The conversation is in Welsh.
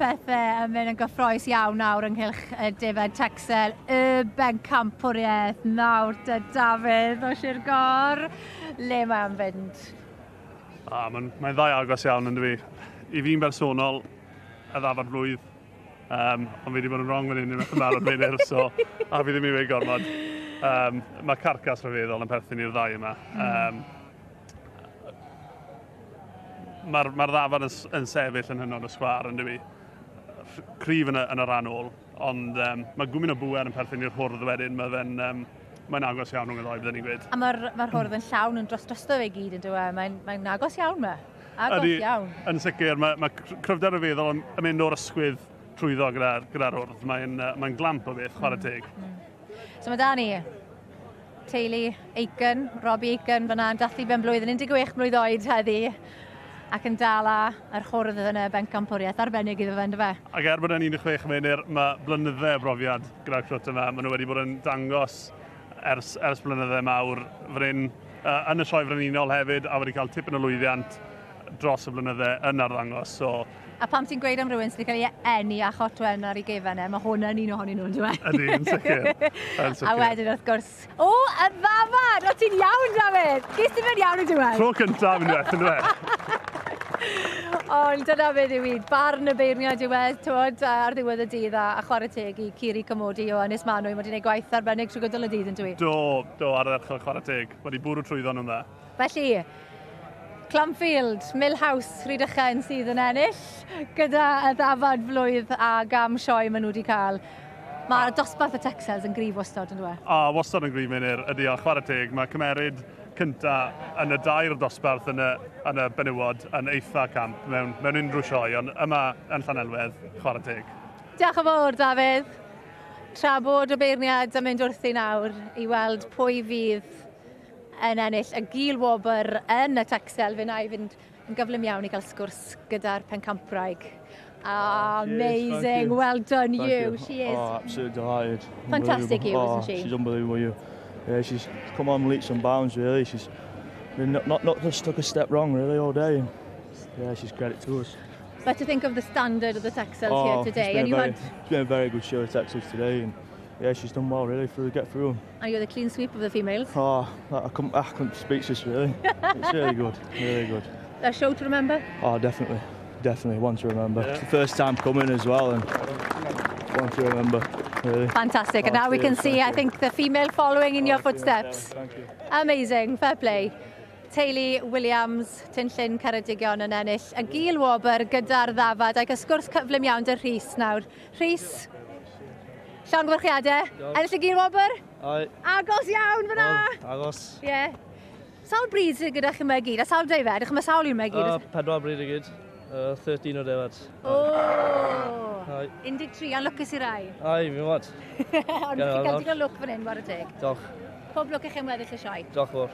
pethau yn mynd yn gyffroes iawn nawr ynghylch y defaid Texel, y bencampwriaeth nawr dy Dafydd o Sir Gor. Le mae am fynd? Ah, Mae'n mae ddau agos iawn yn dwi. I fi'n bersonol, y ddafad flwydd. Um, ond fi wedi bod yn wrong fan hyn unwaith yn barod Meinir, so a fi ddim i weud gormod. Um, mae carcas rhyfeddol yn perthyn i'r ddau yma. Um, Mae'r ma ddafad yn, yn sefyll yn hynod o sgwâr yn dwi. Cryf yn y, yn y rhan ôl, ond um, mae gwmyn o bŵer yn perthyn i'r hwrdd wedyn. Mae fe'n um, mae'n agos iawn rhwng y ddau, byddwn ni'n gweud. A mae'r ma hwrdd yn llawn yn dros drosto fe gyd yn dwi. E? Mae'n mae agos iawn me. Agos Ydy, iawn. Yn sicr, mae, mae cryfder y feddwl yn, yn mynd o'r ysgwydd trwyddo gyda'r gyda hwrdd. Mae'n mae glamp o beth, chwarae teg. So mae da ni teulu Aiken, Robbie Aiken fyna yn dathlu ben blwyddyn 16 mlwydd oed heddi ac yn dala yr hwrdd yn y bencampwriaeth arbennig iddo fe, ynddo fe? Ac er bod e'n 16 Meinir, mae blynydde o brofiad gyda'r crwt yma. Maen nhw wedi bod yn dangos ers, ers blynydde mawr fan hyn, uh, yn y sioe frenhinol hefyd, a wedi cael tipyn o lwyddiant dros y blynydde yn arddangos. So, A pam ti'n gweud am rhywun sydd wedi cael ei eni a chotwen ar ei gefen e, mae hwn yn un ohonyn nhw, yn dweud? Ydy, yn sicr. Yn sicr. A wedyn, wrth gwrs, o, y ddafad! O, ti'n iawn, Dafydd! Ges ti'n mynd iawn yn diwedd? Tro cyntaf yn diwedd, yn dweud. Ond dyna beth yw i, barn y beirniad yw e, tywod, ar ddiwedd y dydd a, a chwarae teg i Ciri Comodi o Ynys Manwy, mae wedi gwneud gwaith arbennig trwy gydol y dydd yn dwi. Do, do, ar ddechrau chwarae teg. Mae wedi bwrw trwyddo nhw'n dda. Felly, Clanfield, Mill House, Rhydychen sydd yn ennill gyda y ddafad flwydd a gam sioe maen nhw wedi cael. Mae dosbarth y Texels yn gryf wastod, yn dweud? A, wastad yn gryf, Meinir. Ydy, a chwarae teg, mae cymeryd cynta yn y dair dosbarth yn y, yn y benywod yn eitha camp mewn, mewn unrhyw sioe, ond yma yn Llanelwedd, chwarae teg. Diolch yn fawr, Dafydd. Tra bod y beirniad yn mynd wrthi nawr i weld pwy fydd yn ennill y gil wobr yn y Texel, fe na i fynd yn gyflym iawn i gael sgwrs gyda'r pencampwraig. Oh, amazing. Well done Thank you. you. She is. Oh, absolutely delighted. Fantastic you, oh, isn't she? She's unbelievable, you. Yeah, she's come on leaps and bounds, really. She's not, not, not just took a step wrong, really, all day. And yeah, she's credit to us. But to think of the standard of the Texels oh, here today, it's been and a you very, had It's been a very good show of Texels today, and yeah, she's done well, really, through get through 'em. and you had a clean sweep of the females. Oh, I couldn't, I couldn't speechless, really. It's really good, really good. A show to remember. Oh, definitely, definitely one to remember. It's the first time coming as well, and one to remember, really. Fantastic. And Oh, now we can cheers, see, thank I you. think, the female following in your Oh, cheers, footsteps. yeah, thank you. Amazing. Fair play. Teulu Williams, Tinllyn Ceredigion yn ennill y gil wobr gyda'r ddafad ac y sgwrs cyflym iawn dy Rhys nawr. Rhys, llongyfarchiadau, ennill y gil wobr? Aye. Agos iawn fyna! Agos. Ie. Yeah. Sawl bryd sydd gyda chi yma i gyd? A sawl deifed? Ych mae sawl un yma i gyd? Pedwar bryd i gyd. 13 o defaid. O! Aye. 13, anlwcus i rai. Aye, fi'n wad. Ond chi'n cael digon lwc fan hyn, whare teg. Diolch. Pob lwc i chi am weddill y sioe. Diolch fawr.